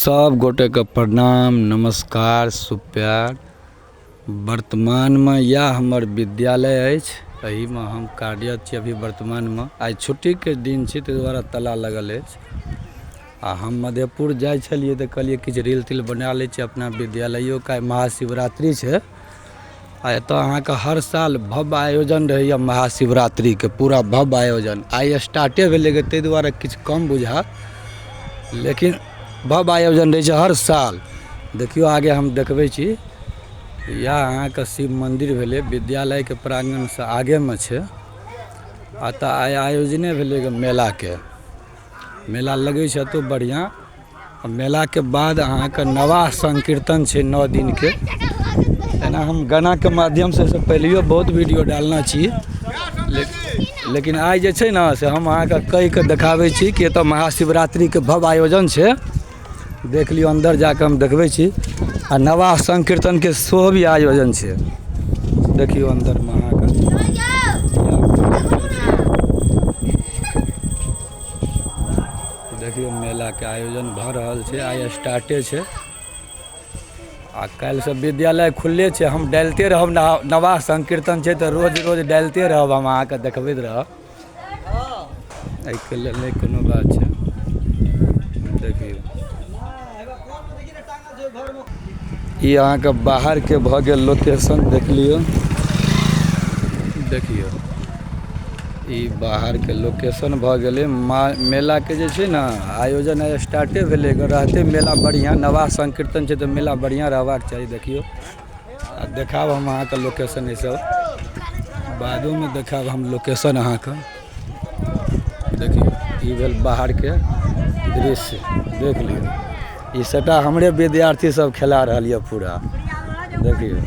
सब गोटेके प्रणाम नमस्कार सुप्यार। वर्तमानमे इएह हमर विद्यालय अछि, एहिमे हम कार्यरत छी अभी वर्तमानमे। आइ छुट्टीके दिन छै, ताहि दुआरे ताला लगल अछि। आ हम मधेपुर जाइ छलियै तऽ कहलियै किछु रील तिल बना लै छी अपना विद्यालयोके। आइ महाशिवरात्रि छै आ एतऽ अहाँके हर साल भव्य आयोजन रहैए महाशिवरात्रिके, पूरा भव्य आयोजन। आइ स्टार्टे भेलै ताहि दुआरे किछु कम बुझायत, लेकिन भव्य आयोजन रहै छै हर साल। देखियौ आगे हम देखबै छी। इएह अहाँके शिव मन्दिर भेलै, विद्यालयके प्राङ्गणसँ आगेमे छै। आ तऽ आइ आयोजने भेलै मेलाके। मेला लगै छै एतौ बढ़िआँ। मेलाके बाद अहाँके नवाह संकीर्तन छै 9 दिनके। एना हम गानाके माध्यमसँ से पहिलैयो बहुत वीडियो डालने छी, लेकिन आइ जे छै ने से हम अहाँके कहिके देखाबै छी कि एतऽ महाशिवरात्रिके भव्य आयोजन छै। देख लियौ, अन्दर जाकऽ हम देखबै छी। आ नवाह संकीर्तनके सेहो भी आयोजन छै। देखियौ अन्दरमे अहाँके देखियौ मेलाके आयोजन भऽ रहल छै। आइ स्टार्टे छै आ काल्हिसँ विद्यालय खुलले छै। हम डालिते रहब, नवाह संकीर्तन छै तऽ रोज रोज डालिते रहब, हम अहाँके देखबैत रहब। एहिके लेल नहि कोनो बात छै। देखियौ ई अहाँके बाहरके भऽ गेल लोकेशन, देख लियौ। देखियौ ई बाहरके लोकेशन भऽ गेलै। मेलाके जे छै ने आयोजन आइ स्टार्टे भेलै। अगर रहतै मेला बढ़िआँ, नवाह संकीर्तन छै तऽ मेला बढ़िआँ रहबाक चाही। देखियौ आ देखायब हम अहाँके लोकेशन, ईसब बादोमे देखायब हम लोकेशन अहाँके। देखियौ ई भेल बाहरके दृश्य, देख लियौ। ई सबटा हमरे विद्यार्थी सब खेला रहल यऽ पूरा। देखियौ।